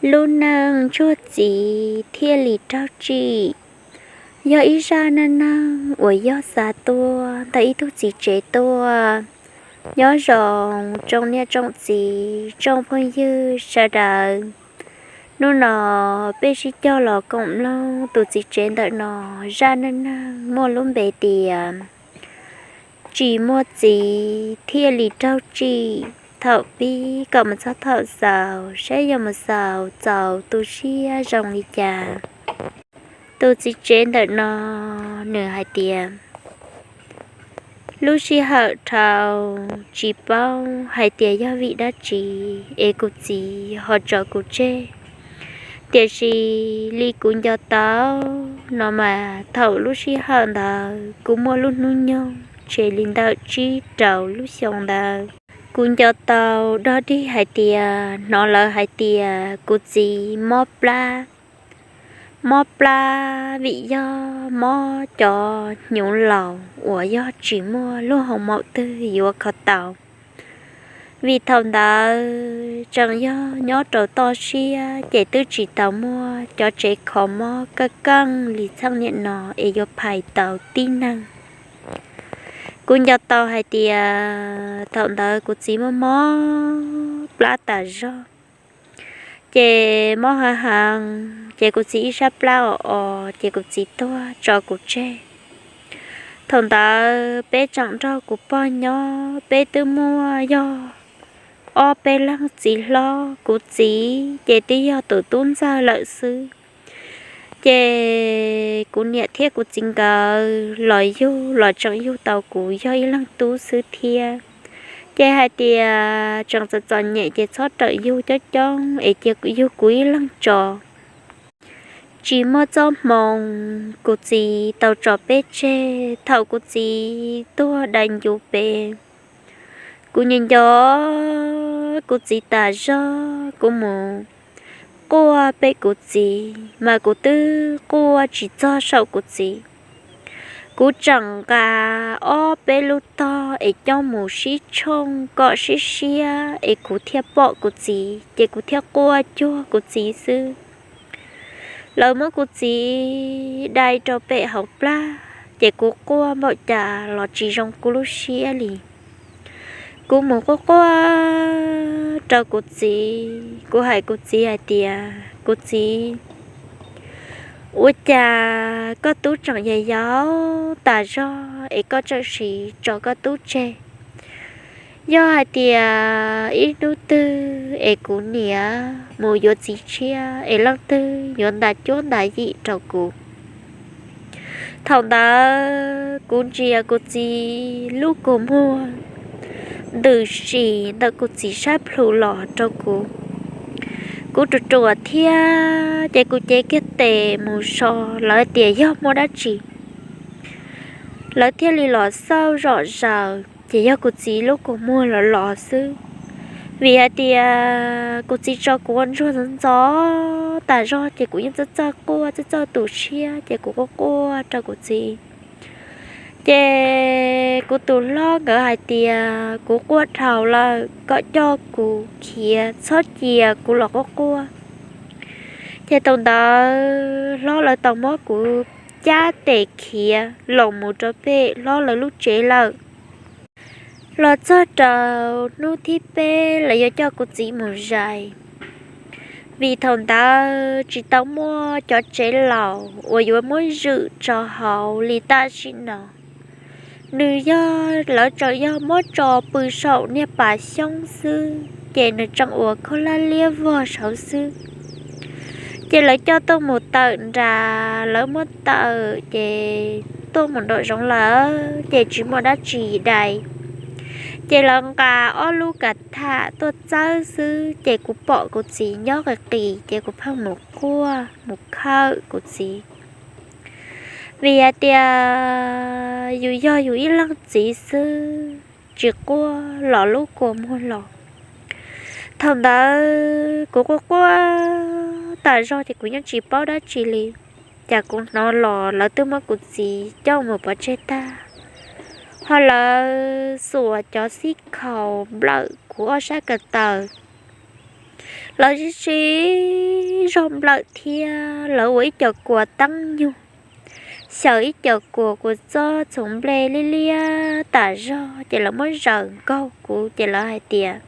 Lub neej ntsuag txiv thiaj li raug tsim, yog ib zaj neej neeg uas yog xa tuaj ntawm ib tug txiv tsev tuaj. Nyob zoo tsoom niam tsoom txiv tsoom phooj ywg sawv daws, hnub no peb sib cog los koom mloog tus txiv tsev ntawm no zaj neej neeg muaj lub npe tias tsis muaj txiv thiaj li raug tsim. Thaum pib kom mus txog thaum xaus saib yuav mus xaus txaus tu siab zoo li cas. Tus txiv tsev ntawm no nws hais tias, lub sij hawm dhau tsis paub hais tias yog vim dab tsi es kuv txiv ho tso kuv tseg, tiam sis li kuv nco tau no mas thaum lub sij hawm ntawd kuv muaj lub hnub nyoog tseg li ntawm tsib rau lub xyoo ntawd. Kuv nco tau dog dig hais tias hnov lawv hais tias kuv txiv mob plab. Mob plab vim yog mob cov hnyuv laus uas yog tsis muaj lub hoo maum twg yuav kho tau. Vim thaum ntawd tseem yog nyob rau toj siab ces twb tsis tau muaj cov tsev kho mob kaj keej li txheej niam no es yuav phais tau tib neeg. Kuv nco tau hais tias thaum ntawd kuv txiv mob mob plab tas zog, ces mob heev heev ces kuv txiv ib sab plab os os ces kuv txiv tuag tso kuv tseg. Thaum ntawd peb tseem nrog kuv pog nyob, peb twb muaj yog ob peb leeg txiv hlob, kuv txiv ces twb yog tus tub ntxawg lawm xwb. Ces kuv niam thiab kuv txiv nkawd los yug los tseem yug tau kuv yog ib leeg tub xwb thiab. Ces hais tias tseem txom txom nyem ces txhob rawm yug coob coob es cia yug kuv ib leeg tso. Tsis muaj txoj hmoo, kuv txiv tau tso peb tseg thaum kuv txiv tuag dai ncuv peb. Kuv nco nco kuv txiv tas zog, kuv mus quaj pem kuv txiv mas kuv twb quaj tsis txog saum kuv txiv. Kuv tseem nqa ob peb lub tog es coj mus sib tshooj kom siab siab es kuv thiaj pom kuv txiv, ces kuv thiaj quaj cuag kuv txiv xwb. Lawv muab kuv txiv dai rau pem hauv plab, ces kuv quaj npaum cas los tsis zoo kuv lub siab li. Kuv mus quaj quaj rau kuv txiv, kuv hais kuv txiv hais tias, kuv txiv, ua cas koj tub tseem yau yau tas zog es koj tseem siv tso koj tub tseg? Yog hais tias ib hnub twg es kuv niam mus yuav txiv tshiab es leej twg yuav ntas cuab ntas yim rau kuv? Thaum ntawd kuv ntsia kuv txiv lub kua muag ntws si ntawm kuv txiv sab plhu los rau kuv. Kuv ruam ruam thiab ces kuv cev kiag tes mus so, lawv tias yog muaj dab tsi. Lawv thiaj li los xauj zom zaws ces yog kuv txiv lub kua muag los los xwb. Vim hais tias kuv txiv tso kuv ua ntsuag ntxov ntxov tas zog ces kuv yeej txawj txawj quaj txawj txawj tu siab ces kuv quaj quaj rau kuv txiv. Ces kuv tus hlob nkawd hais tias kuv quaj dhau lawm kom coj kuv khiav txhob cia kuv los quaj quaj. Ces thaum ntawd hlob lawv tau muab kuv cab tes khiav los mus rau pem hlob lawv lub tsev lawm. Los txog rau hnub thib peb lawv yuav coj kuv txiv mus zais, vim thaum ntawd tsis tau muaj cov tsev laus uas yuav muab zwm tso hauv li tam sim no. Nws yog lawv tseem yog muab tso pw saum niag pas xyoob xwb ces nws tseem ua khaub hlab liab vog saud xwb. Ces lawv coj tuaj mus tawm nra, lawv muab tawm ces tuaj mus nraum zoov lawm ces tsis muaj dab tsi dai. Ces lawv nqa ob lub kav tham tuaj txawb xwb ces kuv pom kuv txiv nyob qis qis ces kuv pheej mus quaj mus khawm kuv txiv. Vim hais tias yus yog yus ib leeg txiv xwb, tsis quaj los lub kua muag los. Thaum ntawd kuv quaj quaj tas zog ces kuv yeej tsis paub dab tsi li. Cas kuv hnov los lawv twb muab kuv txiv coj mus pov tseg tag, ho lawv xuas cov xib khaus nplawm kuv ob sab ko taw. Lawv sib sib zog nplawm thiab lawv ua ib co kua teeb nyug, xyaws ib co kua kua txob txhuv nplej liab liab tas zog ces lawv muab zaws nkaug kuv ces lawv hais tias,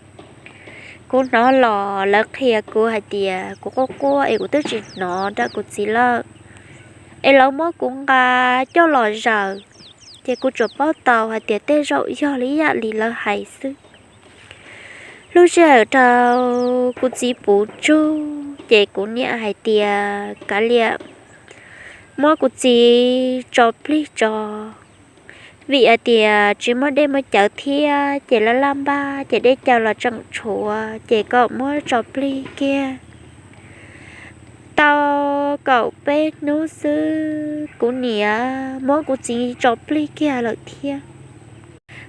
kuv hnov los lawv qhia kuv hais tias kuv quaj quaj es kuv twb tsis hnov rau kuv txiv lawm, es lawv muab kuv nqa coj los zaws, ces kuv tsuas paub tau hais tias tej zaum yog li ib yam li lawv hais xwb. Lub sij hawm rau kuv txiv puv tsuj ces kuv niam hais tias kav liam, muab kuv txiv tso plig tso, vim hais tias tsis muaj dej muaj cawv thiab ces laj laj npaj ces dej cawv los tseem tshuav ces kom muab tso plig kiag. Tau kaum peb hnub xwb kuv niam muab kuv txiv tso plig kiag lawm thiab.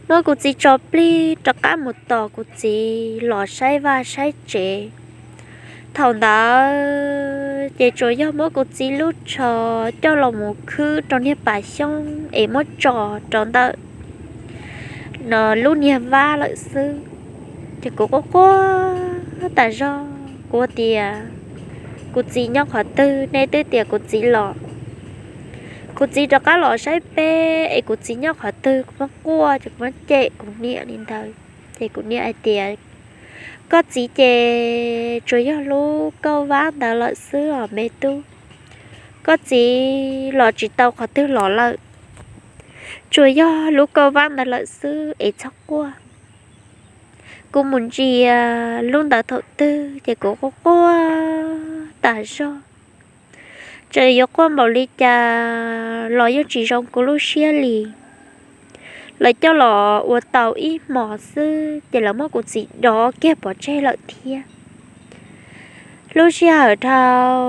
Muab kuv txiv tso plig rov qab mus tos kuv txiv los saib vaj saib tsev. Thaum ntawd ces tsuas yog muab kuv txiv lub tsho coj los mus khwb rau niag pas xyoob es muab tso rau ntawm no lub niag vab lawm xwb. Ces kuv quaj quaj tas zog, kuv tias, kuv txiv nyob qhov twg nej twb tias kuv txiv los, kuv txiv rov qab los saib peb es kuv txiv nyob qhov twg, kuv muab quaj ces kuv muab cem kuv niam li ntawd. Ces kuv niam hais tias, koj txiv ces tsuas yog lub kauj vab ntawd lawm xwb os me tub, koj txiv los tsis tau qhov twg los lawm, tsuas yog lub kauj vab ntawd lawm xwb es txhob quaj. Kuv mus ntsia lub ntawd thaum twg ces kuv quaj quaj tas zog, txawm yuav quaj npaum li cas los yeej tsis zoo kuv lub siab li. Lawv coj los ua tau ib hmos xwb ces lawv muab kuv txiv dov kiag pov tseg lawm thiab. Lub sij hawm dhau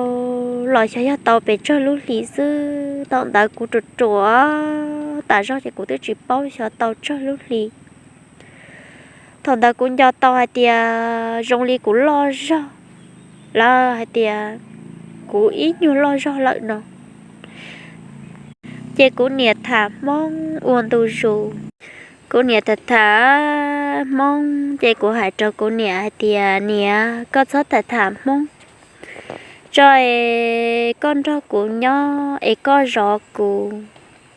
los xyov yog tau pes tsawg lub hlis xwb, thaum ntawd kuv ruam ruam tas zog ces kuv twb tsis paub xyov tau tsawg lub hlis. Thaum ntawd kuv nco tau hais tias zoo li kuv loj zog, lawv hais tias kuv ib nyuag loj zog lawm no. Ces kuv niam tham Hmoob ua ntu zus. Kuv niam tham tham Hmoob ces kuv hais rau kuv niam hais tias, niam, koj txhob tham tham Hmoob tso es koj nrog kuv nyob es koj zov kuv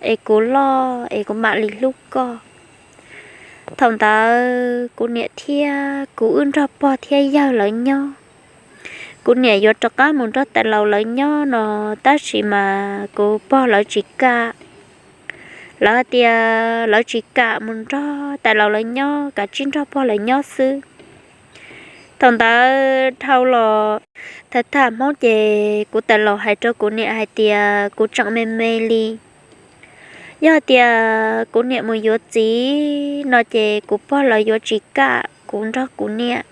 es kuv loj es kuv mam li hlub koj. Thaum ntawd kuv niam thiab kuv wb nrog pog thiab yawg lawv nyob. Kuv niam yuav rov qab mus nrog tais laus lawv nyob no, tab sis mas kuv pog lawv tsis kam. Lawv hais tias lawv tsis kam mus nrog tais laus lawv nyob, kav tsij nrog pog lawv nyob xwb. Thaum ntawd dhau los tham tham Hmoob ces kuv tais laus hais rau kuv niam hais tias kuv tseem me me li. Yog tias kuv niam mus yuav txiv no ces kuv pog lawv yuav tsis kam kuv nrog kuv niam.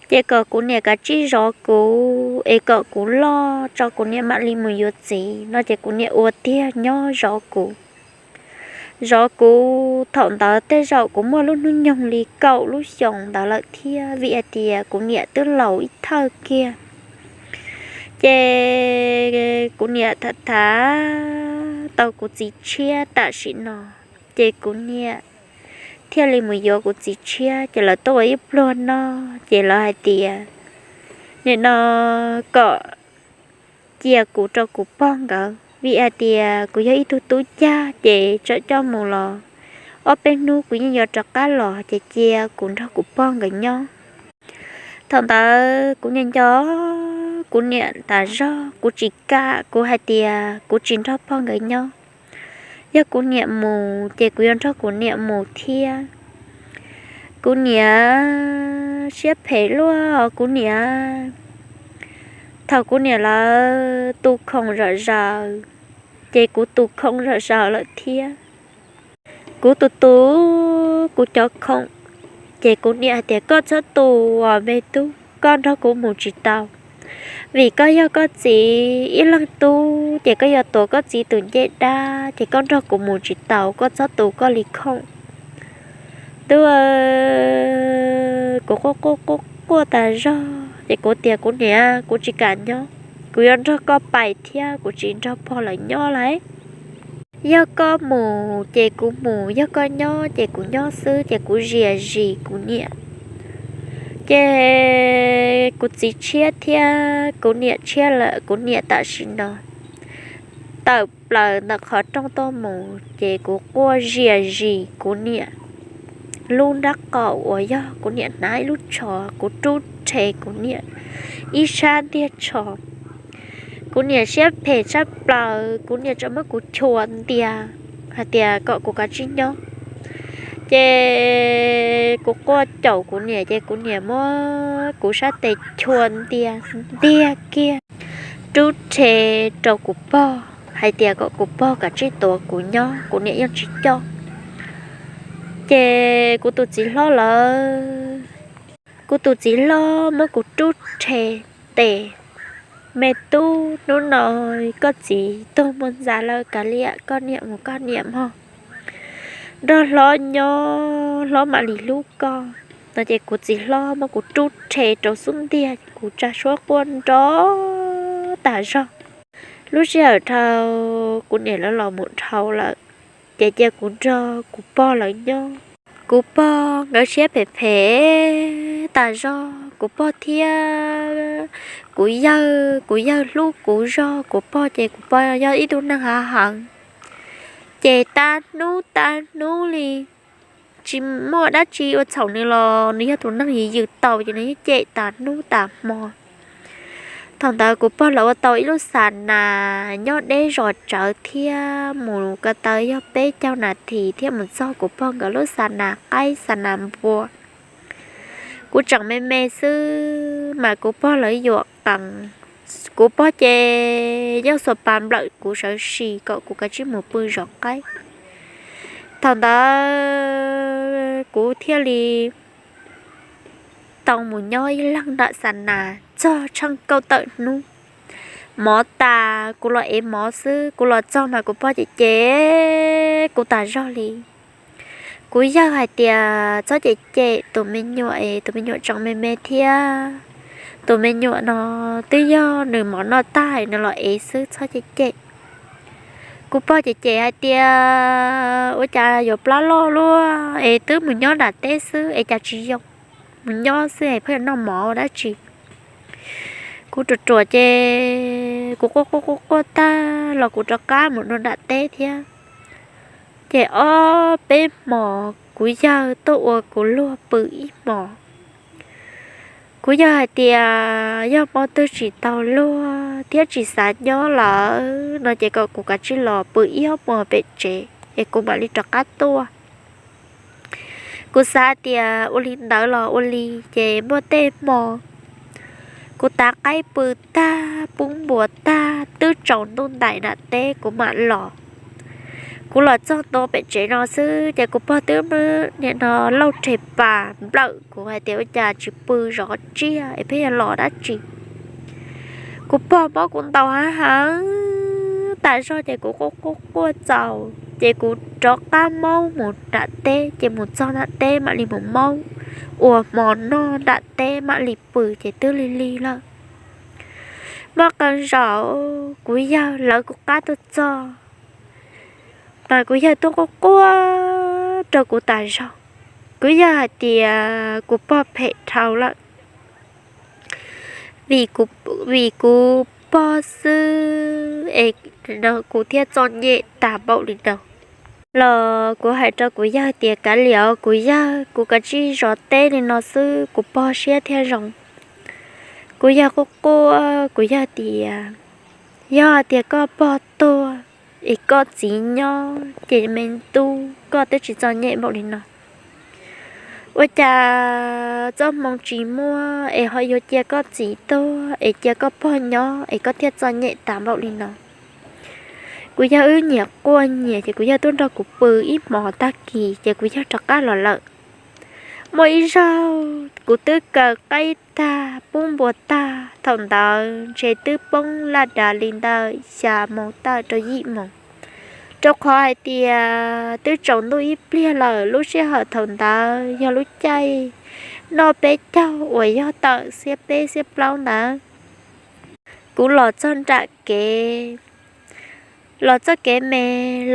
Ces kom kuv niam kav tsij zov kuv es kom kuv loj tso kuv niam mam li mus yuav txiv no ces kuv niam ua tiag nyob zov kuv. Zov kuv thaum ntawd tej zaum kuv muaj lub hnub nyoog li kaum lub xyoos ntawd lawm thiab, vim hais tias kuv niam twb laus ib thawj kiag. Ces kuv niam tham tham tau kuv txiv tshiab tam sim no, ces kuv niam thiaj li mus yuav kuv txiv tshiab, ces lawv tuaj ua ib pluag noj ces lawv hais tias, nim no kom cia kuv rau kuv pog nkawd, vim hais tias kuv yog ib tug tub cag ces txawm coj mus los ob peb hnub kuv yeej yuav rov qab los, ces cia kuv nrog kuv pog nkawd nyob. Thaum ntawd kuv nco nco kuv niam tas zog, kuv tsis kam, kuv hais tias kuv tsis nrog pog nkawd nyob. Yog kuv niam mus ces kuv yuav nrog kuv niam mus thiab. Kuv niam siab phem luaj os kuv niam. Thaum kuv niam lawv tu khoom zom zaws, ces kuv tu khoom zom zaws lawm thiab. Kuv tu tu kuv cov khoom, ces kuv niam hais tias koj txhob tu os me tub, koj nrog kuv mus tsis tau. Vim koj yog koj txiv ib leeg tub, ces koj yuav tuav koj txiv tus ncej dab, ces koj nrog kuv mus tsis tau, koj txhob tu koj li khoom. Tub, kuv quaj quaj quaj quaj tas zog, ces kuv tias kuv niam, kuv tsis kam nyob, kuv yuav nrog koj pais thiab, kuv tsis nrog pog lawv nyob lawm. Yog koj mus ces kuv mus, yog koj nyob ces kuv nyob xwb, ces kuv zias zis kuv niam. Ces kuv txiv tshiab thiab kuv niam tshiab lawm, kuv niam tam sim no tawm plaws ntawm qhov rooj tuaj mus ces kuv quaj zias zis kuv niam lub nrab qaum uas yog kuv niam hnav ib lub tsho, kuv rub rhe kuv niam ib sab ntiag tsho. Kuv niam siab phem tshaj plaws, kuv niam tseem muab kuv chua ntiag hais tias kom kuv kav tsij nyob. Ces kuv quaj caum kuv niam ces kuv niam muab kuv sab tes chua ntiag ntiag kiag, rub rhe rau kuv pog hais tias kom kuv pog kav tsij tuav kuv nyob, kuv niam yeej tsis coj. Ces kuv tus txiv hlob lawm, kuv tus txiv hlob muab kuv rub rhe tes, me tub, hnub no koj txiv tuag mus ntxa lawm, kav liam koj niam mus koj niam mog, nrog hlob nyob hlob mam li hlub koj no. Ces kuv txiv hlob muab kuv rub rhe rau xub ntiag, kuv tsa suab quaj nrov tas zog. Lub sij hawm dhau kuv niam lawv los mus dhau lawm, ces cia kuv nrog kuv pog lawv nyob. Kuv pog nkawd siab phem phem tas zog, kuv pog thiab kuv yawg, kuv yawg hlub kuv zog, kuv pog ces kuv pog yog ib tug neeg hav heev, ces tag hnub tag hnub li tsis muaj dab tsi ua txhaum nws los nws yog tus neeg yws yws tau ces nws yeej cem tas hnub tas hmo. Thaum ntawd kuv pog lawv ua tau ib lub xa nas nyob deb zos tsawv thiab, mus ko taw yog peb caug nas this thiab mus txog kuv pog nkawd lub xa nas qaib xa nas npua. Kuv tseem me me xwb mas kuv pog lawv yuam qees. Kuv pog ces yeej xuas pas nplawm kuv sawv sis kom kuv kav tsij mus pw zov qaib. Thaum ntawd kuv thiaj li tau mus nyob ib leeg nram xa nas txog tsheej kaum tawm hnub. Mov tas kuv los ev mov xwb, kuv los txog mas kuv pog cem cem kuv tas zog li. Kuv yawg hais tias txhob cem cem tus me nyuam es tus me nyuam tseem me me thiab, tus me nyuam no twb yog nws mov noj tag nws los ev xwb, txhob cem cem. Kuv pog cem cem hais tias ua cas yuav plab loj luaj es twb mus nyob nram teb xwb es cas tsis yoo, mus nyob xwb es pheej yuav noj mov ua dab tsi. Kuv ruam ruam ces kuv quaj quaj quaj quaj tag los kuv rov qab mus nram teb thiab. Ces ob peb hmos kuv yawg tuaj ua kuv luag pw ib hmos. Kuv yawg hais tias yog hmo twg tsis tau luag thiab tsis xav nyob lawm no ces kom kuv kav tsij los pw ib ob hmos pem tsev es kuv mam li rov qab tuaj. Kuv xav tias ua li ntawd los ua li ces muaj tej hmo kuv tav qaib pw tag pub npua tag twb tsaus ntuj ntais nram teb kuv mam los. Kuv los txog ntua pem tsev no xwb ces kuv pog twb nim no lauj rhe pas nplawm kuv hais tias ua cas tsis pw zov tsiaj es pheej yuav los dab tsi. Kuv pog muab kuv ntaus hav heev tas zog ces kuv quaj quaj quaj txaus ces kuv rov qab maub mus nram teb ces mus txog nram teb mam li mus maub ua hmo noj nram teb mam li pw ces twb lig lig lawm. Muaj qee zaum kuv yawg lawv kuv qab tuaj txog mas kuv yawg tuaj quaj quaj rau kuv tas zog. Kuv yawg hais tias kuv pog phem dhau lawm, vim kuv pog xwb es kuv thiaj txom nyem tag npaum li no. Los kuv hais rau kuv yawg tias kav liam os kuv yawg, kuv kav tsij zov teb li no xwb kuv pog siab thiaj zoo. Kuv yawg quaj quaj, kuv yawg tias yog tias koj pog tuag es koj txiv nyob ces me tub koj twb tsis txom nyem npaum li no. Ua cas txoj hmoo tsis muaj es ho yuav cia koj txiv tuag es cia koj pog nyob es koj thiaj txom nyem tas npaum li no. Kuv yawg wb nyias quaj nyias ces kuv yawg tuaj nrog kuv pw ib hmos tag kis ces kuv yawg rov qab los lawm. Muaj ib zaug kuv twb kaw qaib tag pub npua tag, thaum ntawd ntshe twb poob laj dav li ntawm xya moos tawm rau yim moos, rau qhov hais tias twb tsaus ntuj ib pliag lawm. Lub sij hawm thaum ntawd yog lub caij noj peb caug uas yog tawm xiab peb xiab plaub ntawd. Kuv los txog nram kev, los txoj kev me,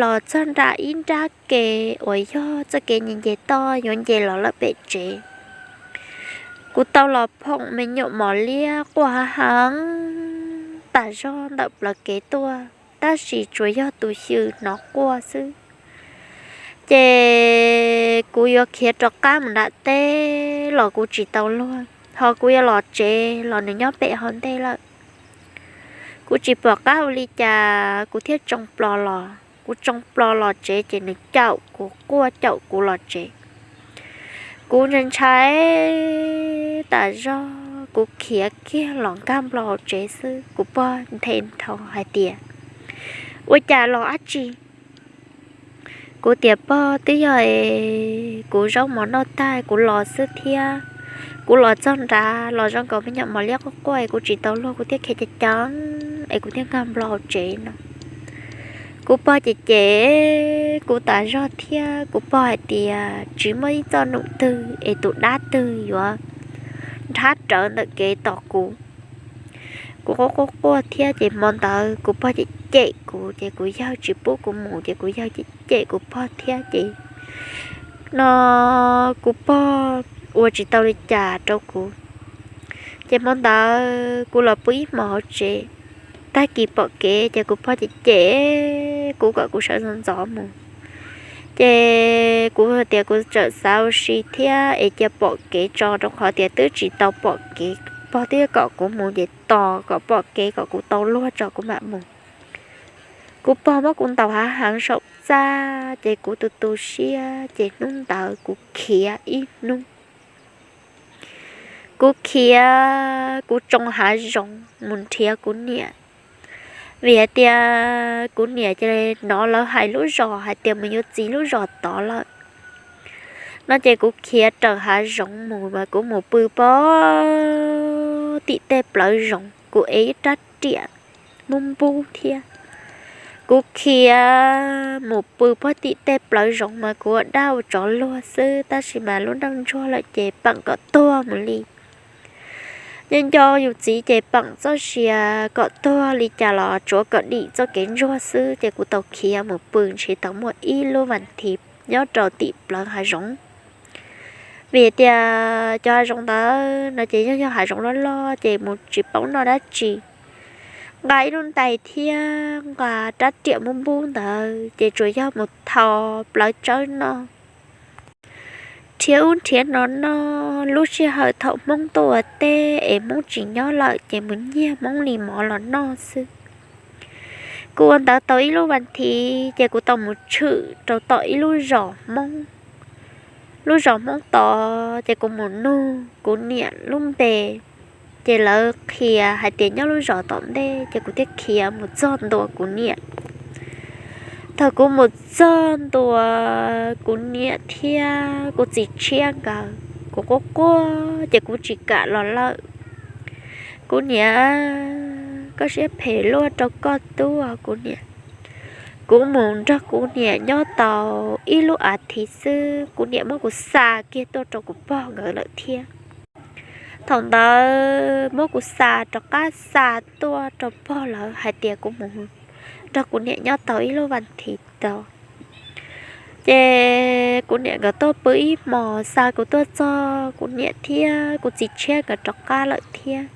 los txog nram ib nrab kev uas yog txoj kev nce nce toj yuav nce los lawm pem tsev. Kuv tau los phoom me nyuam mos liab quaj hav heev tas zog ntawm plawv kev tuaj, tab sis tsuas yog tus xyw hnov quaj xwb. Ces kuv yuav khiav rov qab mus nram teb los kuv tsis tau luag, ho kuv yuav los tsev los nws nyob pem hauv ntej lawm. Kuv tsis pom qab ua li cas kuv thiaj tsoo plo los. Kuv tsoo plo los tsev ces nws caum kuv, quaj caum kuv los tsev. Kuv ntshai ntshai tas zog, kuv khiav kiag los nkag nplo hauv tsev xwb. Kuv pog nthe nrho hais tias, Ua cas los dab tsi? Kuv tias, Pog, twb yog es kuv zaub mov noj tag kuv los xwb thiab. Kuv los txog nrad los zoo nkaus me nyuam mos liab quaj quaj es kuv tsis tau luag, kuv thiaj khiav ceev ceev es kuv thiaj nkag nplo hauv tsev no. Kuv pog cem cem kuv tas zog thiab kuv pog hais tias, Tsis muaj ib txoj num twg es tus dab twg yuav nrhab rawv ntawm kev tos kuv. Kuv quaj quaj quaj thiab ces hmo ntawd kuv pog cem cem kuv ces kuv yawg tsis pub kuv mus ces kuv yawg cem cem kuv pog thiab ces no kuv pog ua tsis tau li cas rau kuv. Ces hmo ntawd kuv los pw ib hmos hauv tsev, tag kis pom kev ces kuv pog cem cem kuv kom kuv sawv ntxov ntxov mus. Ces kuv tias kuv tseem xav ua si thiab es cia pom kev tso, rau qhov tias twb tsis tau pom kev, pog twb kom kuv mus ces tos kom pom kev kom kuv tau luag tso kuv mam mus. Kuv pog muab kuv ntaus hav heev saum txaj ces kuv tu tu siab ces hnub ntawd kuv khiav ib hnub. Kuv khiav kuv tsoo hav zoov mus nrhiav kuv niam, vim hais tias kuv niam ces hnov lawv hais lub zos hais tias mus yuav txiv lub zos tod lawm no ces kuv khiav raws hav zoov mus mas kuv mus pw pog tim tej plawv zoov, kuv ev ib rab riam muaj npub thiab. Kuv khiav mus pw pog tim tej plawv zoov mas kuv ua dab ua tsov luag xwb, tab sis mas lub neej ntsuag lawm ces peem kom tuag mus li. Nyob nco yus txiv ces peem txoj sia kom tuag li cas los tsuav kom dim txoj kev ntsuag xwb, ces kuv tau khiav mus pw ntshe tau muaj ib lub vas thiv nyob rau tim plawv hav zoov. Vim tias cov hav zoov ntawd no ces yog yog hav zoov loj loj ces mus tsis paub noj dab tsi. Nqa ib lub ntais thiab nqa rab riam muaj npub ntawd ces tsuas yog mus thau plawv tsawb noj, nrhiav ub nrhiav no noj. Lub sij hawm thaum Hmoob tuaj ua teb es Hmoob tsis nyob lawm ces mus nyiag Hmoob li mov los noj xwb. Kuv ua ntawd tau ib lub vas thiv ces kuv tau mus tshwm rau tom ib lub zos Hmoob. Lub zos Hmoob tod ces kuv mus nug kuv niam lub npe, ces lawv qhia hais tias nyob lub zos tom ntej, ces kuv thiaj khiav mus txog ntua kuv niam. Thaum kuv mus txog ntua kuv niam thiab kuv txiv tshiab nkawd, kuv quaj quaj ces kuv tsis kam los lawm. Kuv niam, koj siab phem luaj rau koj tub os kuv niam. Kuv mus nrog kuv niam nyob tau ib lub as thiv xwb, kuv niam muab kuv xa kiag tuaj rau kuv pog nkawd lawm thiab. Thaum ntawd muab kuv xa rov qab xa tuaj rau pog lawv hais tias kuv mus nrog kuv niam nyob tau ib lub vas thiv tod. Ces kuv niam nkawd tuaj pw ib hmos xa kuv tuaj txog, kuv niam thiab kuv txiv tshiab nkawd rov qab lawm thiab.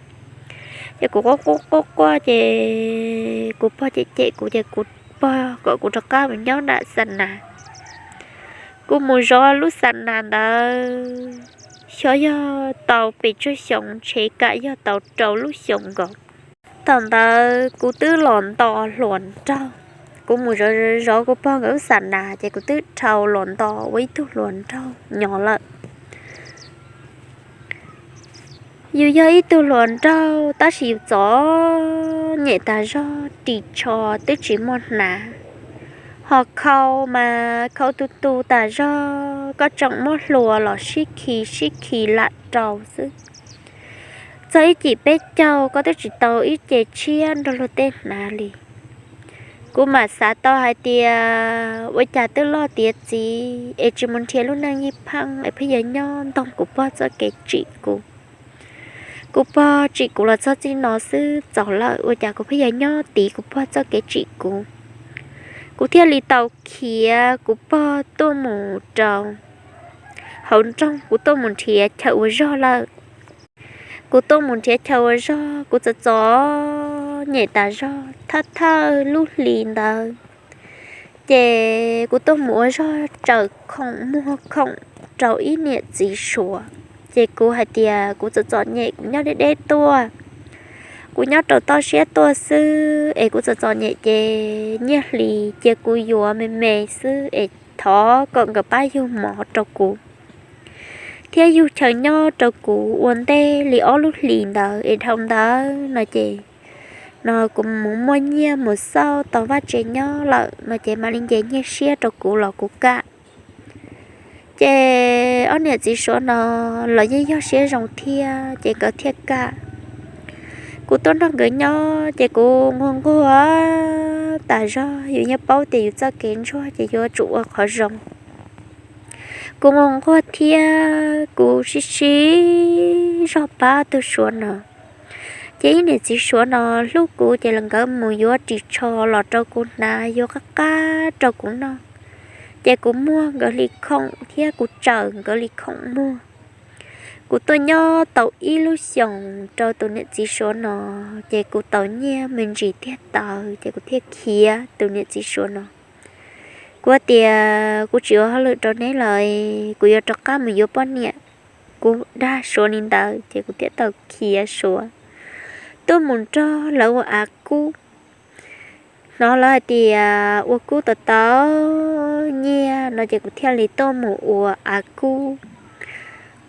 Ces kuv quaj quaj quaj quaj ces kuv pog cem cem kuv ces kuv pog kom kuv rov qab mus nyob nram xa nas. Kuv mus zov lub xa nas ntawd xyov yog tau pes tsawg xyoo, ntshe kam yog tau rau lub xyoo nkaus. Thaum ntawd kuv twb los nto hluas nraug. Kuv mus zov zov kuv pog nkawd lub xa nas ces kuv twb dhau los nto ua ib tug hluas nraug nyob lawm. Yus yog ib tug hluas nraug tab sis yus txom nyem tas zog, ris tsho twb tsis muaj hnav, ho khau mas khau tu tu tas zog, koj tseem muab hlua los sib khi sib khi lam rau xwb. Txog ib cim peb caug koj twb tsis tau ib ce tshiab nrog luag tej hnav li. Kuv mam xav tau hais tias ua cas twb loj tiav txiv es tsis mus nrhiav lub neej ib pheej es pheej yuav nyob ntoo kuv pog txoj kev tsim kuv. Kuv pog tsim kuv los txog txij no xwb txaus lawm, ua cas kuv pheej yuav nyob tiv kuv pog txoj kev tsim kuv. Kuv thiaj li tau khiav kuv pog tuaj mus rau hauv nroog, kuv tuaj mus nrhiav chaw ua zog lawm. Kuv tuaj mus nrhiav chaw ua zog, kuv txom txom nyem tas zog thawj thawj lub hlis ntawd, ces kuv tuaj mus ua zog tsaws khoom muag khoom rau ib niam txiv Suav. Ces kuv hais tias kuv txom txom nyem, kuv nyob deb deb tuaj, kuv nyob rau toj siab tuaj xwb es kuv txom txom nyem ces nyiaj hlis cia kuv yuav me me xwb es thov kom nkawd pab yug mov rau kuv thiab yug chaw nyob rau kuv ua ntej li ob lub hlis ntawd es dhau ntawd no ces, no kuv mus muaj nyiaj mus xauj tau vaj tse nyob lawm no ces mam li nce nyiaj siab rau kuv los kuv kam. Ces ob niam txiv Suav no los yeej yog siab zoo thiab ces nkawd thiaj kam. Kuv tuaj nrog nkawd nyob ces kuv nquag nquag tas zog, yus yeej paub tias yus txoj kev ntsuag ces yuav tsum ua qhov zoo. Kuv nquag nquag thiab kuv sib sib zog pab tug Suav no. Ces ib niam txiv Suav no hlub kuv ces los nkawd mus yuav ris tsho los rau kuv hnav, yuav qab qab rau kuv noj. Ces kuv muag nkawd li khoom thiab kuv tsaws nkawd li khoom muag. Kuv tuaj nyob tau ib lub xyoos rau tus niam txiv Suav no, ces kuv tau nyiaj me ntsis tiag tawv ces kuv thiaj khiav tus niam txiv Suav no. Kuv tias kuv tsis ua hauj lwm rau neb lawm, kuv yuav rov qab mus yuav poj niam. Kuv dag Suav li ntawd ces kuv thiaj tau khiav Suav tuaj mus nrog lawv ua av kub. Hnov lawv hais tias ua kub tau tau nyiaj no ces kuv thiaj li tuaj mus ua av kub.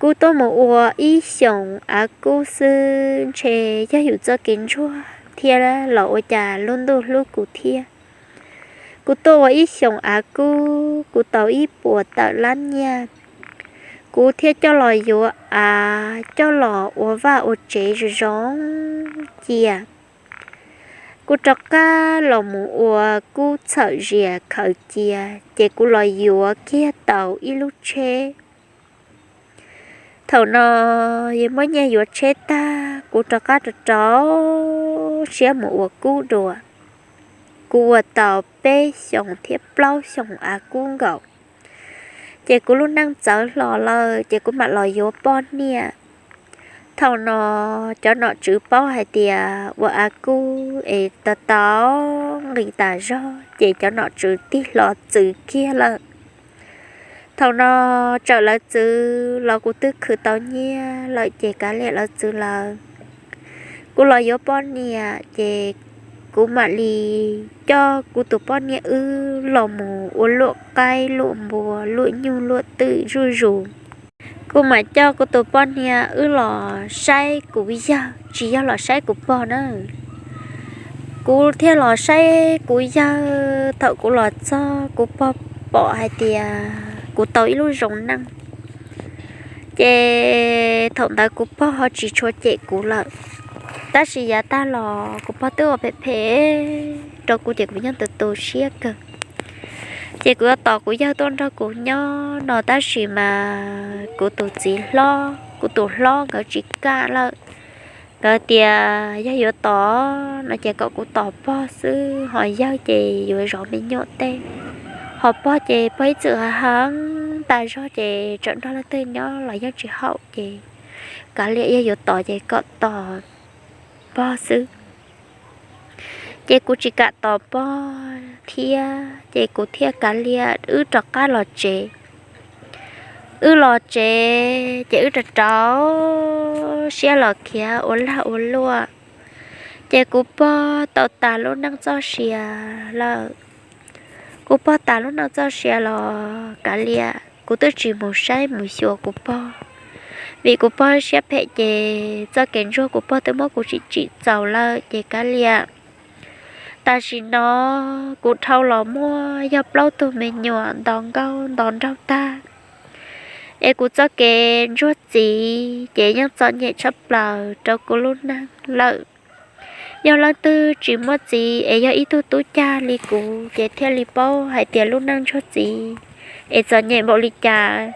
Kuv tuaj mus ua ib xyoos av kub xwb ntshe yog yus txoj kev ntsuag thiab los ua cas lub ntuj hlub kuv thiab. Kuv tuaj ua ib xyoos av kub, kuv tau ib puas tawm lab nyiaj. Kuv thiaj coj los yuav av, coj los ua vaj ua tsev zoo zoo cia. Kuv rov qab los mus ua kub txhawm zias khaws cia, ces kuv los yuav kiag tau ib lub tsheb. Thaum no yus muab nyiaj yuav tsheb tag, kuv rov qab rau rau siab mus ua kub dua. Kuv ua tau peb xyoos thiab plaub xyoos av kub nkaus, ces kuv lub neej txawv hlo lawm, ces kuv mam los yuav poj niam. Thaum no cov nom tswv paub hais tias ua av kub es tau tau nqis tas zog, ces cov nom tswv tig hlo txwv kiag lawm. Thaum no tsawm lawv txwv los kuv twb khwv tau nyiaj lawm ces kav liam lawv txwv lawv. Kuv los yuav poj niam ces kuv mam li coj kuv tus poj niam wb los mus ua luam qaib luam npua luam nyuj luam twm zuj zus. Kuv mam coj kuv tus poj niam wb los saib kuv yawg, tsis yog los saib kuv pog na. Kuv thiaj los saib kuv yawg. Thaum kuv los txog kuv pog pom hais tias kuv tau ib lub zoo neej, ces thaum ntawd kuv pog ho tsis tshua cem kuv lawm. Tab sis yav tag los kuv pog twb ua phem phem rau kuv ces kuv nyob tu tu siab kawg. Ces kuv yuav tos kuv yawg tuaj nrog kuv nyob no tab sis mas kuv tus txiv hlob, kuv tus hlob nkawd tsis kam lawm. Nkawd tias yog yuav tos no ces kom kuv tos pog xwb, ho yawg ces yuav zov me nyuam tej. Ho pog ces pog ib txwm heev tas zog ces tseem nrog leej twg nyob los yeej tsis haum ces kav liam yog yuav tos ces kom tos pog xwb. Ces kuv tsis kam tos pog thiab ces kuv thiaj kav liam wb rov qab los tsev. Wb los tsev ces wb rau rau siab los khiav ua lag ua luam. Ces kuv pog tau tas lub neej txoj sia lawm. Kuv pog tas lub neej txoj sia los kav liam kuv twb tsis mus saib mus xyuas kuv pog, vim kuv pog siab phem ces txoj kev ntsuag kuv pog twb muab kuv tsim tsim txaus lawm ces kav liam tam sim no kuv dhau los muaj yog plaub tug me nyuam nto nkauj nto nraug tag. Es kuv txoj kev ntsuag txiv ces yeej txom nyem tshaj plaws rau kuv lub neej lawm. Yog leej twg tsis muaj txiv es yog ib tug tub cag li kuv ces thiaj li paub hais tias lub neej ntsuag txiv es txom nyem npaum li cas.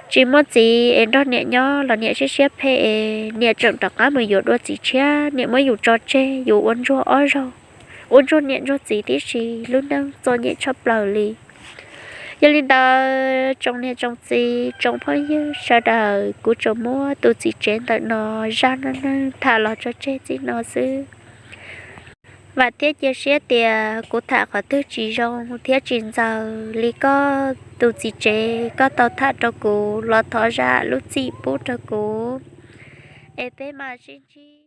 Tsis muaj txiv es nrog niam nyob los niam siab siab phem es niam tseem rov qab mus yuav dua txiv tshiab, niam muab yus tso tseg yus ua ntsuag ob zaug, ua ntsuag niam ntsuag txiv tib si, lub neej txom nyem tshaj plaws li. Yog li ntawd tsoom niam tsoom txiv tsoom phooj ywg sawv daws, kuv tsuas muab tus txiv tsev ntawm no zaj neej neeg tham los tso tseg txij no xwb. Vam thiab cia siab tias kuv tham qhov twg tsis zoo thiab tsis ntxaws li koj tus txiv tsev koj tau tham rau kuv los thov zam lub txim pub rau kuv. Es peb mam sib ntsib